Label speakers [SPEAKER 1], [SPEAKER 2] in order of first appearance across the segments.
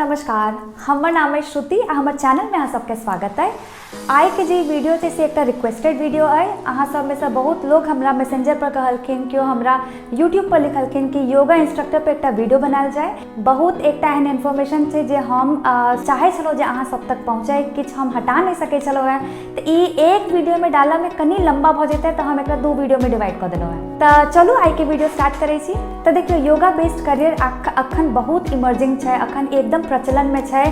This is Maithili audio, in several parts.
[SPEAKER 1] नमस्कार। हमर नाम अछि श्रुति आ हमर चैनलमे अहाँ सबके स्वागत अइ। आइके जे वीडियो छै से एकटा रिक्वेस्टेड वीडियो अइ। अहाँ सबमे सँ बहुत लोग हमरा मैसेंजर पर कहलखिन, केओ हमरा यूट्यूब पर लिखलखिन कि योगा इंस्ट्रक्टर पर एकटा वीडियो बनायल जाय। बहुत एकटा एहन इन्फॉर्मेशन छै जे हम चाहै छलहुँ जे अहाँ सब तक पहुँचै, किछु हम हटा नहि सकै छलहुँ हेँ, तऽ ई एक वीडियोमे डालऽमे कनि लम्बा भऽ जेतै, तऽ हम एकरा 2 वीडियोमे डिवाइड कऽ देलहुँ हेँ। तऽ चलू आइके वीडियो स्टार्ट करै छी। तऽ देखियौ, योगा बेस्ड करियर अखन बहुत इमर्जिंग छै, अखन एकदम प्रचलनमे छै।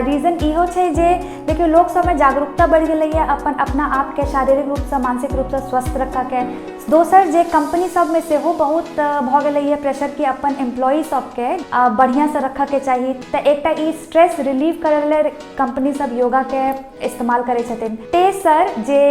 [SPEAKER 1] रीजन इहो छै जे देखियौ, लोक सबमे जागरूकता बढ़ि गेलैए अपन अपना आपके शारीरिक रूपसँ मानसिक रूपसँ स्वस्थ रखऽके। दोसर जे कंपनी सबमे सेहो बहुत भऽ गेलैए प्रेशर कि अपन एम्प्लॉई सबके बढ़िआँसँ रखऽके चाही। तऽ एकटा ई स्ट्रेस रिलीव करै लेल कंपनी सब योगाके इस्तेमाल करै छथिन। तेसर जे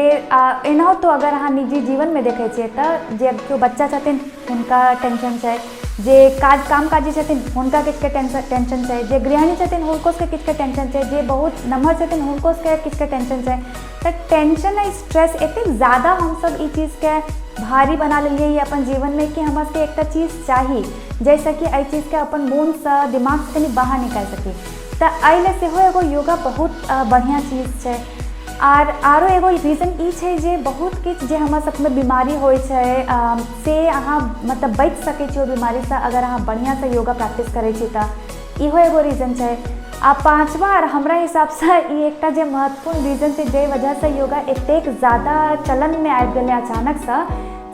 [SPEAKER 1] एनाहितो अगर अहाँ निजी जीवनमे देखै छियै तऽ जे केओ बच्चा छथिन हुनका टेंशन छै, जे काज काम काजी छथिन हुनका किछुके टेंशन छै, जे गृहिणी छथिन हुनको सबके किछुके टेंशन छै, जे बहुत नमहर छथिन हुनको सबके किछुके टेंशन छै। तऽ टेंशन आ स्ट्रेस एतेक ज्यादा हमसब ई चीजके भारी बना लेलियै अपन जीवनमे कि हमरा सबके एकटा चीज चाही जाहिसँ कि एहि चीजके अपन मोनसँ दिमागसँ कनि बाहर निकालि सकी। तऽ एहि लए सेहो एगो योगा बहुत बढ़िआँ चीज छै। आर आरो एगो रीजन ई छै जे बहुत किछु जे हमरा सबमे बीमारी होइ छै से अहाँ मतलब बचि सकै छी ओहि बीमारीसँ अगर अहाँ बढ़िआँसँ योगा प्रैक्टिस करै छी, तऽ इहो एगो रीजन छै। आ पाँचवा आर हमरा हिसाबसँ ई एकटा जे महत्वपूर्ण रीजन छै जाहि वजहसँ योगा एतेक ज्यादा चलनमे आबि गेलै अचानकसँ,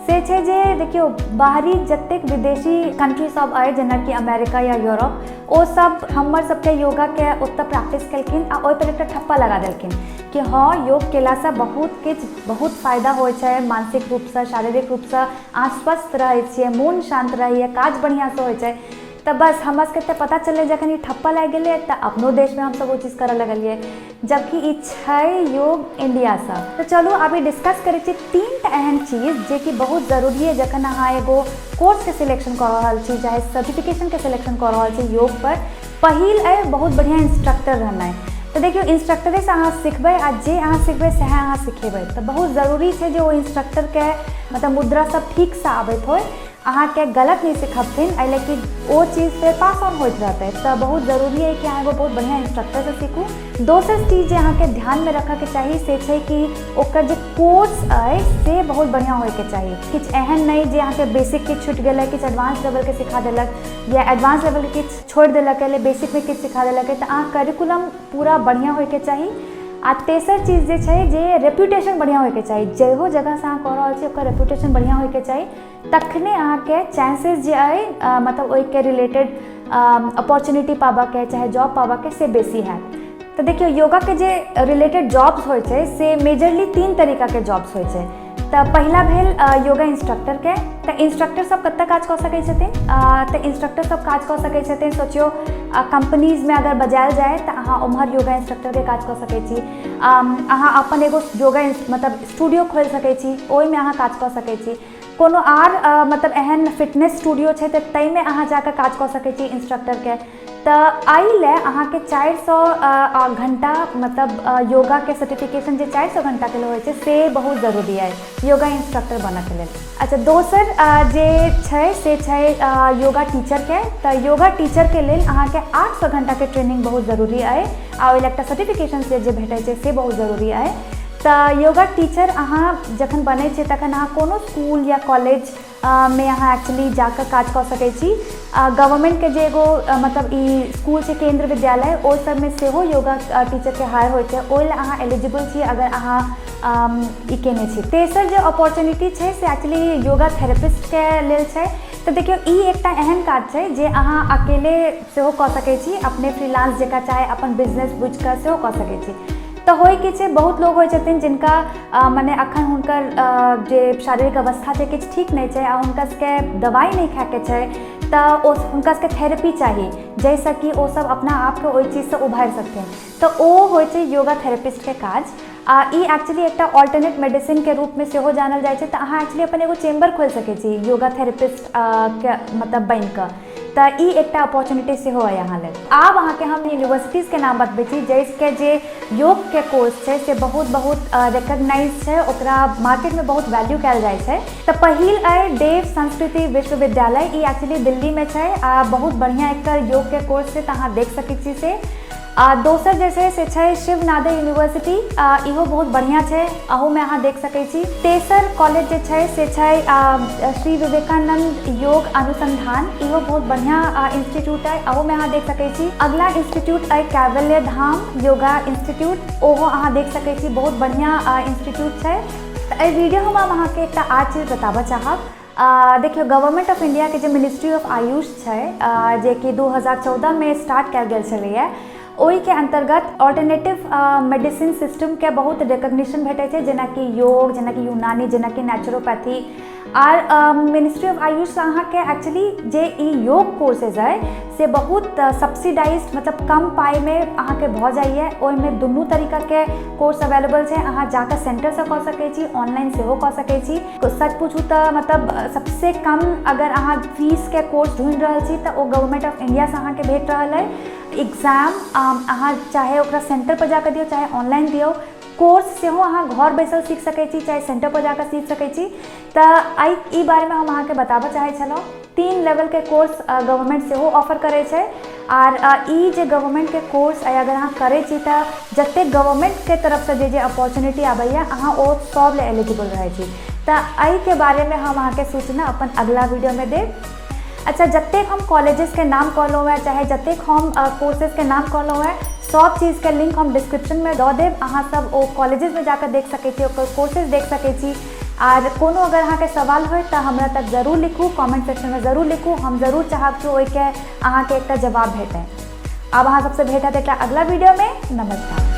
[SPEAKER 1] से छै जे देखियौ, बाहरी जतेक विदेशी कंट्री सब अइ जेनाकि अमेरिका या यूरोप, ओ सब हमर सबके योगाके ओतऽ प्रैक्टिस केलखिन आ ओहिपर एकटा ठप्पा लगा देलखिन कि हँ, योग केलासँ बहुत किछु बहुत फायदा होइ छै, मानसिक रूपसँ शारीरिक रूपसँ अहाँ स्वस्थ रहै छियै, मोन शान्त रहैए, काज बढ़िआँसँ होइ छै। तऽ बस हमरा सबके तऽ पता चललै जखन ई ठप्पा लागि गेलै तऽ अपनो देशमे हमसब ओ चीज करऽ लगलियै, जबकि ई छै योग इंडियासँ। तऽ चलू आब ई डिस्कस करै छी 3टा एहन चीज जेकि बहुत जरूरी अइ जखन अहाँ एगो कोर्सके सिलेक्शन कऽ रहल छी चाहे सर्टिफिकेशनके सिलेक्शन कऽ रहल छी योग पर। पहिल अइ बहुत बढ़िआँ इंस्ट्रक्टर रहनाइ। तऽ देखियौ, इंस्ट्रक्टरेसँ अहाँ सिखबै आ जे अहाँ सिखबै सएह अहाँ सिखेबै। तऽ बहुत जरूरी छै जे ओ इंस्ट्रक्टरके मतलब मुद्रा सब ठीकसँ आबैत होइ, अहाँके गलत नहि सिखबथिन, एहि लए कि ओ चीज फेर पास ऑन होइत रहतै। तऽ बहुत जरूरी अइ कि अहाँ एगो बहुत बढ़िआँ इंस्ट्रक्टरसँ सीखू। दोसर चीज जे अहाँके ध्यानमे रखऽके चाही से छै कि ओकर जे कोर्स अइ से बहुत बढ़िआँ होइके चाही। किछु एहन नहि जे अहाँके बेसिक किछु छुटि गेलै, किछु एडवांस लेवलके सिखा देलक या एडवांस लेवलके किछु छोड़ि देलक, एहि बेसिकमे किछु सिखा देलक। तऽ अहाँ करिकुलम पूरा बढ़िआँ होइके चाही। आ तेसर चीज जे छै जे रेप्यूटेशन बढ़िआँ होइके चाही। जेहो जगहसँ अहाँ कऽ रहल छी ओकर रेप्यूटेशन बढ़िआँ होइके चाही, तखने अहाँके चांसेस जे अइ मतलब ओहिके रिलेटेड अपॉर्चुनिटी पाबऽके चाहे जॉब पाबऽके से बेसी हैत। तऽ देखियौ, योगाके जे रिलेटेड जॉब्स होइ छै से मेजरली 3 तरीकाके जॉब्स होइ छै। तऽ पहिला भेल योगा इंस्ट्रक्टरके। तऽ इंस्ट्रक्टर सब कतऽ काज कऽ सकै छथिन? तऽ इंस्ट्रक्टर सब काज कऽ सकै छथिन, सोचियौ, कंपनीजमे अगर बजायल जाय तऽ अहाँ ओम्हर योगा इंस्ट्रक्टरके काज कऽ सकै छी। अहाँ अपन एगो योगा मतलब स्टूडियो खोलि सकै छी, ओहिमे अहाँ काज कऽ सकै छी। कोनो आर मतलब एहन फिटनेस स्टूडियो छै तऽ ताहिमे अहाँ जाकऽ काज कऽ सकै छी इंस्ट्रक्टरके। तऽ एहि लए अहाँके 400 घण्टा मतलब योगाके सर्टिफिकेशन जे 400 घण्टाके होइ छै से बहुत जरूरी अइ योगा इंस्ट्रक्टर बनऽके लेल। अच्छा, दोसर जे छै से छै योगा टीचरके। तऽ योगा टीचरके लेल अहाँके 800 घण्टाके ट्रेनिंग बहुत जरूरी अइ आ ओहि लए एकटा सर्टिफिकेशन से जे भेटै छै से बहुत जरूरी अइ। तऽ योगा टीचर अहाँ जखन बनै छियै तखन अहाँ कोनो स्कूल या कॉलेज मे अहाँ एक्चुअली जाकऽ काज कऽ सकै छी। गवर्नमेंटके जे एगो मतलब ई स्कूल छै, केंद्र विद्यालय, ओहि सबमे सेहो योगा टीचरके हायर होइ छै। ओहि लए अहाँ एलिजिबल छी अगर अहाँ ई केने छी। तेसर जे अपॉर्चुनिटी छै से एक्चुअली योगा थेरेपिस्टके लेल छै। तऽ देखियौ, ई एकटा एहन काज छै जे अहाँ अकेले सेहो कऽ सकै छी, अपने फ्रीलांस जकाँ चाहे अपन बिजनेस बुझिकऽ सेहो कऽ सकै छी। तऽ होइ की छै, बहुत लोग होइ छथिन जिनका मने अखन हुनकर जे शारीरिक अवस्था छै किछु ठीक नहि छै आ हुनका सबके दवाइ नहि खायके छै, तऽ ओ हुनका सबके थेरेपी चाही जाहिसँ कि ओ सब अपना आपके ओहि चीजसँ उभारि सकथिन। तऽ ओ होइ छै योगा थेरेपिस्टके काज। आ ई एक्चुअली एकटा ऑल्टरनेट मेडिसिनके रूपमे सेहो जानल जाइ छै। तऽ अहाँ एक्चुअली अपन एगो चेम्बर खोलि सकै छी योगा थेरेपिस्ट के मतलब बनिकऽ। तऽ ई एकटा अपॉर्चुनिटी सेहो अइ अहाँ लेल। आब अहाँके हम यूनिवर्सिटीजके नाम बतबै छी जाहिके जे योगके कोर्स छै से बहुत बहुत रिकग्नाइज छै, ओकरा मार्केटमे बहुत वैल्यू कयल जाइ छै। तऽ पहिल अइ देव संस्कृति विश्वविद्यालय, ई एक्चुअली दिल्लीमे छै आ बहुत बढ़िआँ एकर योगके कोर्स छै, तऽ अहाँ देख सकै छी से। आ दोसर जे छै से छै शिव नादर यूनिवर्सिटी, इहो बहुत बढ़िआँ छै, अहूमे अहाँ देख सकै छी। तेसर कॉलेज जे छै से छै श्री विवेकानंद योग अनुसंधान, इहो बहुत बढ़िआँ इंस्टीट्यूट अइ, अहूमे अहाँ देख सकै छी। अगला इंस्टीट्यूट अइ कैवल्य धाम योगा इंस्टीट्यूट, ओहो अहाँ देख सकै छी, बहुत बढ़िआँ इंस्टीट्यूट छै। तऽ एहि वीडियो हम अहाँके एकटा आर चीज बताबऽ चाहब। देखियौ, गवर्नमेंट ऑफ इंडियाके जे मिनिस्ट्री ऑफ आयुष छै, जेकि 2014मे स्टार्ट कयल गेल छलैए, ओहिके अन्तर्गत ऑल्टरनेटिव मेडिसिन सिस्टमके बहुत रिकग्निशन भेटै छै, जेनाकि योग, जेनाकि यूनानी, जेनाकि नेचुरोपैथी। आर मिनिस्ट्री ऑफ आयुषसँ अहाँके एक्चुअली जे ई योग कोर्सेज अइ से बहुत सब्सिडाइज्ड, मतलब कम पाइमे अहाँके भऽ जाइए। ओहिमे दुनू तरीकाके कोर्स अवेलेबल छै, अहाँ जाकऽ सेंटरसँ कऽ सकै छी, ऑनलाइन सेहो कऽ सकै छी। सच पूछू तऽ मतलब सबसे कम अगर अहाँ फीसके कोर्स ढूँढि रहल छी तऽ ओ गवर्नमेंट ऑफ इंडियासँ अहाँके भेट रहल अइ। एग्जाम अहाँ चाहे ओकरा सेंटर पर जाकऽ दियौ, चाहे ऑनलाइन दियौ, कोर्स सेहो अहाँ घर बैसल सीख सकै छी, चाहे सेंटर पर जाकऽ सीख सकै छी। तऽ एहि ई बारेमे हम अहाँके बताबऽ चाहै छलहुँ। 3 लेवलके कोर्स गवर्नमेंट सेहो ऑफर करै छै। आर ई जे गवर्नमेंटके कोर्स अइ अगर अहाँ करै छी तऽ जतेक गवर्नमेंटके तरफसँ जे जे अपॉर्चुनिटी आबैए अहाँ ओ सब लए एलिजिबल रहै छी। तऽ एहिके बारेमे हम अहाँके सूचना अपन अगला वीडियोमे देब। अच्छा, जतेक हम कॉलेजेसके नाम कहलहुँ हेँ, चाहे जतेक हम कोर्सेजके नाम कहलहुँ हेँ, सब चीजके लिंक हम डिस्क्रिप्शनमे दऽ देब। अहाँ सब ओ कॉलेजेसमे जाकऽ देख सकै छी, ओकर कोर्सेज देख सकै छी। आर कोनो अगर अहाँके सवाल होय तऽ हमरा तक जरूर लिखू, कमेंट सेक्शनमे जरूर लिखू, हम जरूर चाहब कि ओहिके अहाँके एकटा जवाब भेटय। आब अहाँ सबसँ भेट हैत एकटा अगला वीडियोमे। नमस्कार।